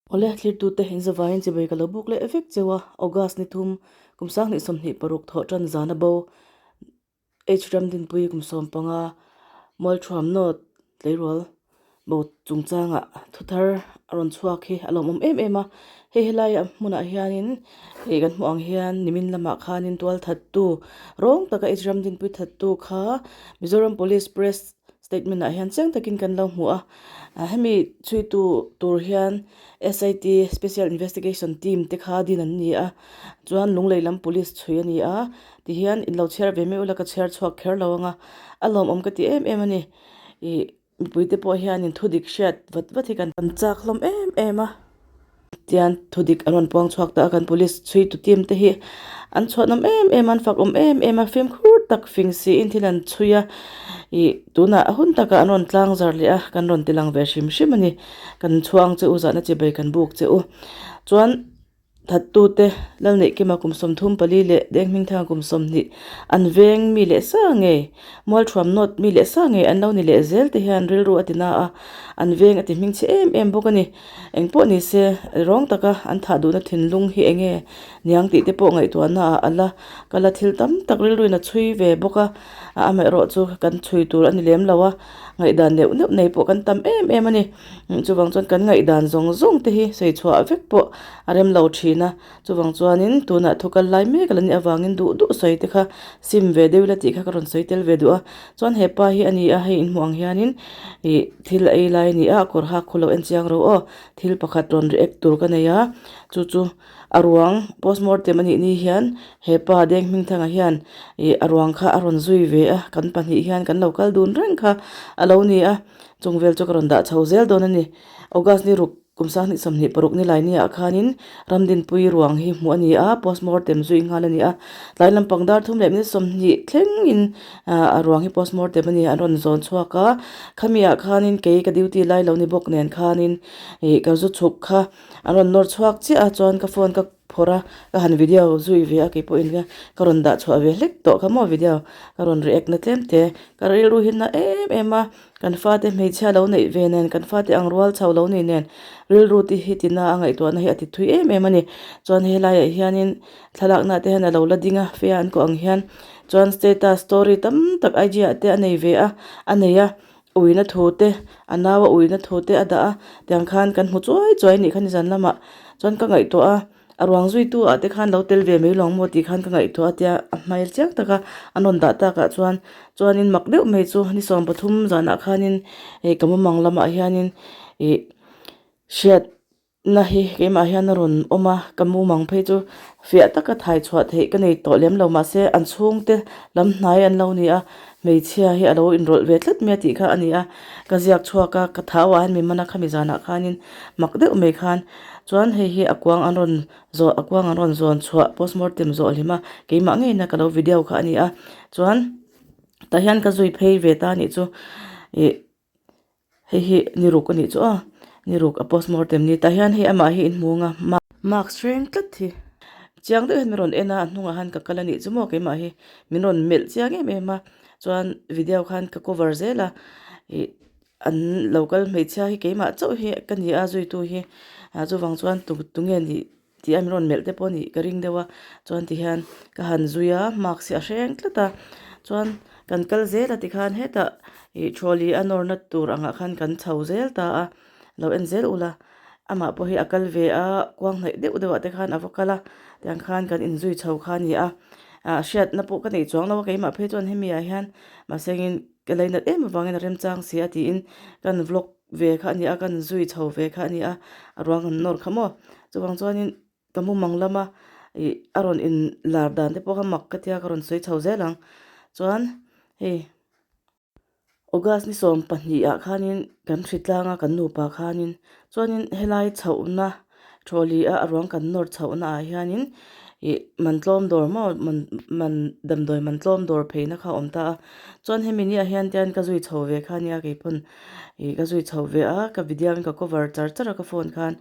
Awle, thlirtute inzavaiin chibai ka lo buk leh vek cheu a, August ni thum, kum 2026 thawh tan zana bo H Ramdinpui kum 15, Mualthuam North tleirawl bo chungchangah thuthar a rawn chhuak hi a lawmawm em em a. Hei helai hmunah hianin ih kan hmuh ang hian nimin lamah khanin tualthattu rawng taka H Ramdinpui thattu kha Mizoram Police Press Statement ah hian chiang takin kan lo hmu a, hemi chhuitu tur hian SIT Special Investigation Team te kha din an ni a, chuan Lunglei lam Police chhui a ni a, tihian in lo chhiar ve mai ula ka chhiar chhuak kher lo ang a, a lawmawm ka ti em em a ni, ih mipui te pawh hianin thudik hriat vat vat hi kan chak hlawm em em a. Tian thudik an rawn puang chhuak ta a, kan police chhuitu team te hi an chhuanawm em em a, an fakawm em em a, fimkhur tak fing siin thil an chhui a, ih tunah a hun takah an rawn tlang zar leh a, kan rawn ti lang ve hrim hrim a ni, kan chhuang che u zahna chibai kan buk che u chuan thattute Lalneihkima kum 34 leh Denghmingthanga kum 20 an veng mi leh sa ngei Mualthuam nawt mi leh sa ngei an lo ni leh zel te hian rilru a ti na a, an veng a ti hmingchhe em em bawk a ni. Eng pawh ni se, rawng taka an thah duhna thinlung hi eng nge niang tih te pawh ngaihtuahna ah a la kal a, thil tam tak rilruin a chhui ve bawk a, amaherawh chu kan chhui tur a ni lem lo a, ngaihdan neuh neuh nei pawh kan tam em em a ni. Chuvang chuan kan ngaihdan zawng zawng te hi sawi chhuah vek pawh a rem lo thin a, chuvang chuanin tunah thu kal lai mek la nih avangin duh duh sawi te kha sim ve deuh ila tih kha ka rawn sawi tel ve duh a, chuan hepa hi a ni a, hei inhmuh ang hianin ih thil a ei lai a ni a, a kawr hak khu lo en chiang ro aw, thil pakhat rawn react tur ka nei a, chu chu a ruang postmortem a nih ni hian hepa Denghmingthanga hian ih a ruang kha a rawn zui ve a, kan pahnih hian kan lo kal dun reng kha a lo ni a, chung vel chu ka rawn dah chho zel dawn a ni, August ni ruk. Kum 2026 ni lai niah khanin Ramdinpui ruang hi hmuh a ni a, postmortem zui nghal a ni a. Tlai lampang dar thum leh minute 20 thlengin a ruang hi postmortem a ni a, an rawn zawn chhuak a. Khamiah khanin kei ka duty lai lo ni bawk nen khanin ih ka zu chhuk kha an rawn nawr chhuak chiah a, chuan ka phone ka phawrh a, ka han video zui ve a, keipawhin ka ka rawn dah chhuah ve hlek tawh kha maw video ka rawn react na tlem te. Ka rilru hi na em em a. Kan fate hmeichhia lo neih ve nen, kan fate ang rual chho lo nei nen rilru te hi tina a ngaihtuahna hi a ti thui em em a ni. Chuan helaiah hianin thlalakna te hian a lo la ding a, fea an kawh ang hian. Chuan status story tam tak IG ah te a nei ve a, a nei a, uina thu te, a nau a uina thu te a dah a, tiang khan kan hmu chuai chuai a nih kha nizan lamah. Chuan ka ngaihtuah a. A ruang zuitu ah te khan lo tel ve mai lawng maw tih khan ka ngaihtuah a tia a hmail chiang taka an rawn dah takah chuan chuanin mak deuh mai chu ni 13 zanah khanin ih ka mumang lamah hianin ih hriatna hi keimah hian a rawn awm a ka mumang phei chu fiah taka thai chhuah theih ka nei tawh lem lo mahse an chhungte lam hnai an lo ni a hmeichhia hi a lo inrawlh ve tlat mai a tih kha a ni a ka ziak chhuak a ka thau ah hian mi man a khami zanah khanin mak deuh mai khan. Chuan hei hi a kuang an rawn zawh a kuang an rawn zawn chhuah postmortem zawh hlim a keimah ngeina ka lo video kha a ni a chuan tah hian ka zui phei ve ta a nih chu ih hei hi ni ruk a nih chu aw ni ruk a postmortem ni tah hian hei amah hi inhmu ang a mask hreng tlat hi chiang deuh hian min rawn en a a hnungah hian ka kal a nih chu maw keimah hi min rawn melh chiang em em a chuan video khan ka cover zel a ih. An lo kal hmeichhia hi keimah chauh hi ka ni a zuitu hi ah chuvang chuan tu tunge nih tih a min rawn melh te pawh nih ka ring deuh a chuan tihian ka han zui a mask hi a hreng tlat a chuan kan kal zel a tikhan hetah ih trolley a nawrna tur angah khan kan chho zel ta a lo en zel ula amah pawh hi a kal ve a kuang hnaih deuh deuh ah te khan a va kal a tiang khan kan inzui chho kha a ni a ah hriatna pawh ka neih chuang lo a keimah phei chuan hemi ah hian mahse engin Ka lainat em avangin a remchang si a tiin kan vlog ve kha a ni a, kan zui chho ve kha a ni a, a ruang kan nawr kha maw. Chuvang chuanin ka mumang lama ih a rawn in lar dan te pawh kha mak ka tia ka rawn sawi chho zel ang. Chuan hei August ni 12 ah khanin kan hritlang a kan nupa khanin chuanin helai chhohna Trolley a a ruang kan nawr chhohna ah hianin ih man tlawm dawr maw man man damdawi man tlawm dawr pheina kha a awm ta a chuan hemi ni ah hian tian ka zui chho ve kha ania keipawn ih ka zui chho ve a ka video in ka cover char char a ka phone khan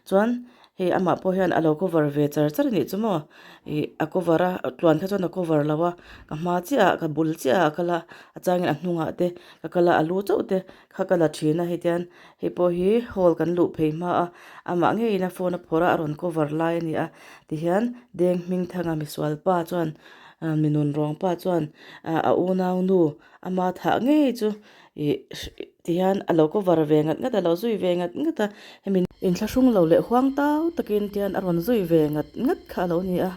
chuan. Hei amah pawh hian a lo cover ve char char a nih chu maw ih a cover a tluan kha chuan a cover lo a ka hma chiah ah ka bul chiah ah a kal a a changin a hnungah te ka kal a a lu chauh te kha ka la thin a hei tian hei pawh hi hall kan luh phei hma a amah ngeiin a phone a phawrh a a rawn cover lai a ni a tihian deng hming thanga misual pa chuan ah mi nun rawng pa chuan ah a unau nu ama thah ngei chu ih tihian a lo cover ve ngat ngat a lo zui ve ngat ngat a hemi inthlahrung lo leh huang tau takin tihian a rawn zui ve ngat ngat kha a lo ni a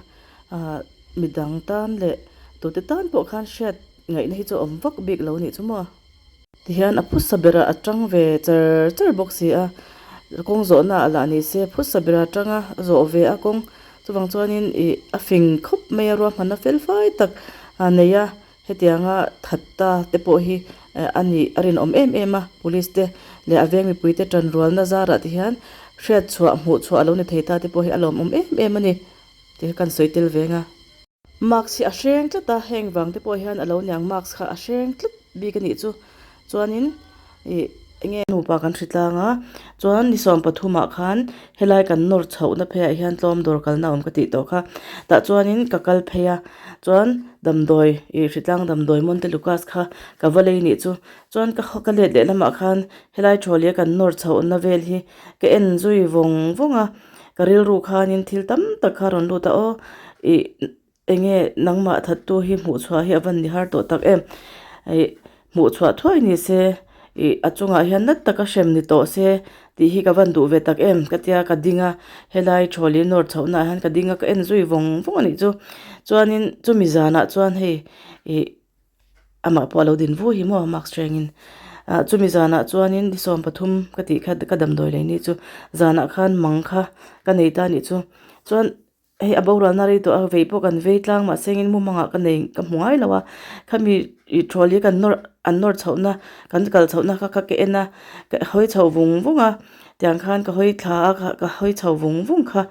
ah midang tan leh tute tan pawh khan hriat ngaihna hi chu a awm vak bik lo nih chu maw. Tihian a phusa berah a tang ve char char bawk si a, kawng zawhna ah lah ni se phusa berah a tang a, a zawh ve a kawng chuvang chuanin ih a fing khawp mai a ruahmanna fel fai tak a nei a, hetianga that ta te pawh hi a nih a rinawm em em a, police te leh a veng mipui te tanrualna zarah te hian hriat chhuah hmuh chhuah a lo ni thei ta te pawh hi a lawmawm em em a ni tih kha kan sawi tel veng a. Mask hi a hreng tlat a, heng vang te pawh hian a lo niang mask kha a hreng tlat bik a nih chu. Chuanin ih enge nupa kan hri tlang a, chuan ni 13 ah khan helai kan nawr chhohna pheiah hian tlawm dawr kalna awm ka tih tawh kha. Tah chuanin ka kal phei a, chuan damdawi ih hritlang damdawi Monte Lucas kha ka va lei nih chu. Chuan ka ka let leh lamah khan helai thaw leh kan nawr chhohna vel hi ka en zui vawng vawng a. Ka rilru khanin thil tam tak kha a rawn lut a aw ih enge nangmah thattu hi hmuh chhuah hi a van ni har tawh tak em ih hmuh chhuah thuai ni se ih a chungah hian nat taka hrem ni tawh se tih hi ka van duh ve tak em ka tia ka ding a helai thawl in nawr chhoh naah hian ka ding a ka en zui vawng vawng a nih chu chuanin chumi zanah chuan hei ih. Amah pawh a lo din vu hi maw mask hrengin ah chumi zanah chuanin ni 13 ka tih kha ka damdawi lei ni chu zanah khan mang kha ka nei ta anih chu chuan hei a boralna rei tawh a vei pawh kan vei tlang mahse engin mumangah ka nei ka hmu ngai lo a khami ih thawl hi kan nawr an nawr chhohna kan kal chhohna kha ka en a ka hawi chho vung vung a. Tiang khan ka hawi thla a ka hawi chho vung vung kha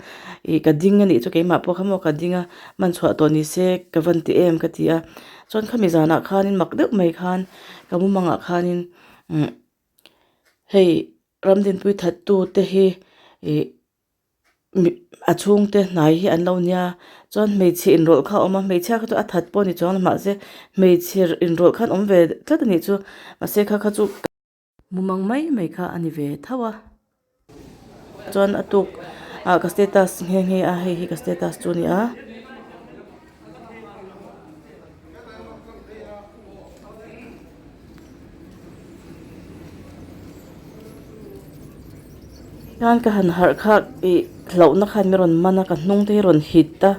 ih ka ding a nih chu keimah pawh kha maw ka ding a man chhuah tawh ni se ka van ti em ka ti a chuan khami zanah khanin mak deuh mai khan ka mumangah khanin umm hei ramdinpui thattu te hi ih a chhungte hnai hi an lo nia chuan hmeichhe inrawlh kha a awm a hmeichhia kha chu a that pawh a ni chuang lo mahse hmeichhe inrawlh khan awm ve tlat a nih chu mahse kha kha chu. Mumang mai mai kha a ni ve tho a. Chuan a tuk ah ka status nghe nghe a hei hi ka status chu a ni a. Chuan ka han harh kha ih hlauhna khan min rawn man a ka hnung te hi rawn hit a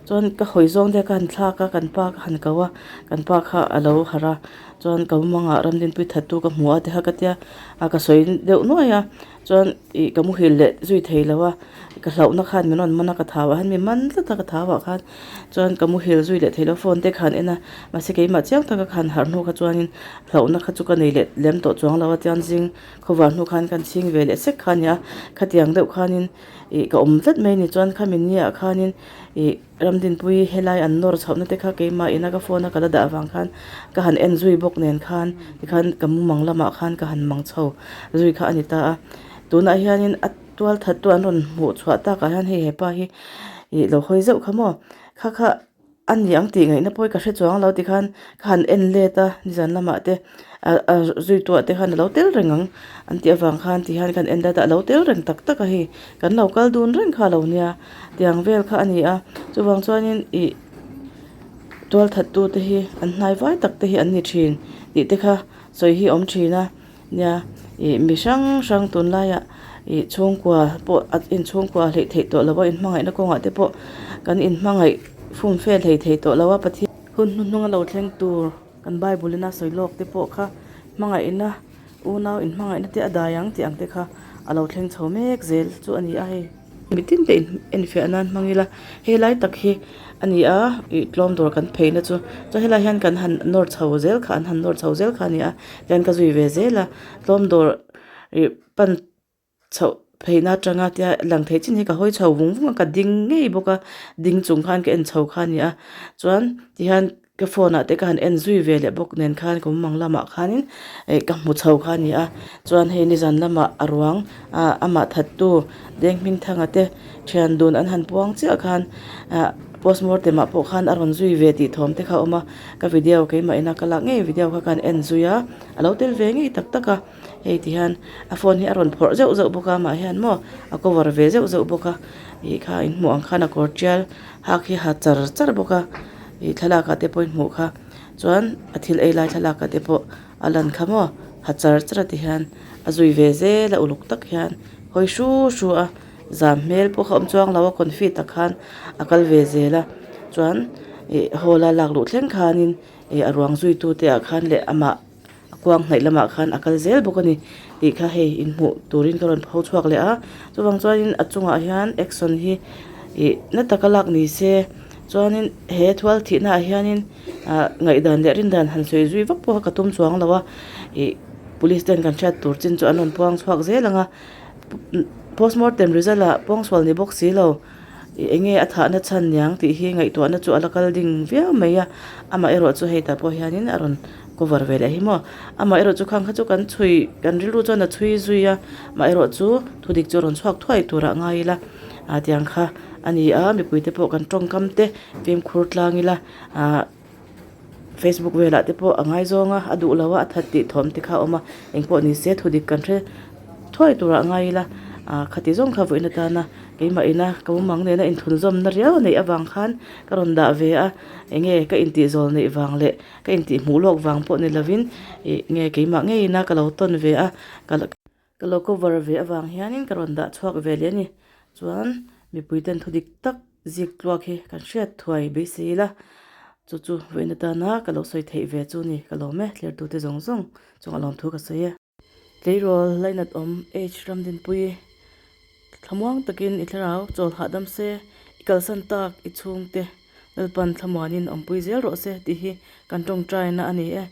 chuan ka hawi zawng te ka han thlak a kan pa ka han ko a kan pa kha a lo harh a. Chuan ka mumangah Ramdinpui thattu ka hmu a ti kha ka tia a ka sawi deuh nuai a chuan ih ka muhil leh zui thei lo a ka hlauhna khan min rawn man a ka thau ah hian mi man tlat a ka thau ah khan chuan ka muhil zui leh thei lo phone te khan en a mahse keimah chiang taka khan harh hnu kha chuanin hlauhna kha chu ka nei leh lem tawh chuang lo a chuan zing khawvar hnu khan kan chhing ve leh sek kha a ni a khatiang deuh khanin ih ka awm tlat mai a ni chuan khami ni ah khanin ih. Ramdinpui helai an nawr chhohna te kha keimah ina ka phone a ka la dah avang khan ka han en zui bawk nen khan tikhan ka mumang lamah khan ka han mang chho zui kha a ni ta a. Tunah hianin a tual that tu an rawn hmuh chhuah takah hian hei hepa hi ih lo hawi zeuh kha maw kha kha a ni ang tih ngaihna pawh hi ka hre chuang lo tikhan ka han en let a nizan lamah te a zui tuah te khan a lo tel reng ang an tih avang khan ti hian kan en let a a lo tel reng tak tak a hei kan lo kal dun reng kha a lo nia tiang vel kha a ni a chuvang chuanin ih tual that tu te hi an hnai vai tak te hi an ni thin tih te kha sawi hi a awm thin a nia ih mi hrang hrang tunlaiah ih chhungkua pawh a inchhungkua hleih theih tawh lo a inhmangaihna kawngah te pawh kan inhmangaih fum fel hlei thei tawh lo a Pathian hun hnuhnung a lo thleng tur. Kan Bible ina sawi lawk te pawh kha hmangaihna unau inhmangaihna te a dai ang tih ang te kha a lo thleng chho mek zel chu a ni a hei. Mitin te enfiah nan hmang ila helai tak hi a ni a ih tlawm dawr kan pheina chu chuan helai hian kan han nawr chho zel kha an han nawr chho zel kha a ni a tihian ka zui ve zel a tlawm dawr ih pan chhoh pheihna atanga tia lang theih chin hi ka hawi chho vung vung a ka ding ngei bawk a ding chung khan ka en chho kha a ni a chuan tihian. Ka phone ah te ka han en zui ve leh bawk nen khan ka mumang lamah khanin eh ka hmu chho kha a ni a chuan hei nizan lamah a ruang ah amah thattu Denghmingthanga te thian dun an han puang chiah khan ah postmortem ah pawh khan a rawn zui ve tih thawm te kha a awm a ka video keimah ina ka lak ngei video kha ka han en zui a a lo tel ve ngei tak tak a hei ti hian a phone hi a rawn phawrh zeuh zeuh bawk a amah hian maw a cover ve zeuh zeuh bawk a ih kha in hmuh ang khan a kawr tial hak hi ha char char bawk a. Ih thlalak ah te pawh i hmuh kha chuan a thil ei lai thlalak ah te pawh a lan kha maw ha char char a ti hian a zui ve zel a uluk tak hian hawi hru hru a zam hmel pawh kha a awm chuang lo a confi tak khan a kal ve zel a chuan ih hall a lak luh thleng khanin ih a ruang zui tu te ah khan leh amah a kuang hnaih lamah khan a kal zel bawk a ni tih kha hei inhmuh turin ka rawn pho chhuak leh a chuvang chuanin a chungah hian action hi ih na taka lak ni se chuanin he thual thihna ah hianin ah ngaihdan leh rindan han sawi zui vak pawh kha ka tum chuang lo a ih police ten kan hriat tur chin chu an rawn puang chhuak zel ang a postmortem result ah pawngsual ni bawk si lo. Ih eng nge a thahna chhan niang tih hi ngaihtuahna chu a la kal ding viau mai a, amaherawh chu hei tah pawh hianin a rawn cover ve leh hi maw, amaherawh chu khang kha chu kan chhui kan rilru chuan a chhui zui a, amaherawh chu thudik chu a rawn chhuak thuai turah ngai ila ah tiang kha a ni a, mipuite pawh kan tawngkam te fimkhur tlang ila ah. Facebook velah te pawh a ngaizawng a, a duh lo a, a that tih thawm te kha a awm a, engpawh ni se thudik kan hre thuai turah a ngai ila, ah khati zawng kha vawiin atana keimah ina ka mumang nena inthunzawmna riau a neih avang khan ka rawn dah ve a, enge ka intih zawl neih vang leh ka intih hmuh lawk vang pawh ni lovin ih nge keimah ngeiin a ka lo tawn ve a ka Ka lo cover ve avang hianin ka rawn dah chhuak ve leh a ni. Chuan mipui ten thu dik tak zik tluak hi kan hriat thuai beisei ila, chu chu vawiin atana ka lo sawi theih ve chu ni ka lawm e, thlertute zawng zawng chungah lawmthu ka sawi e. Tleirawl lainat awm H Ramdinpui thlamuang takin i thlarau chawl hahdam se, i kalsan tak i chhungte Lalpan thlamuanin awmpui zel rawh se tih hi kan tawngtaina a ni e.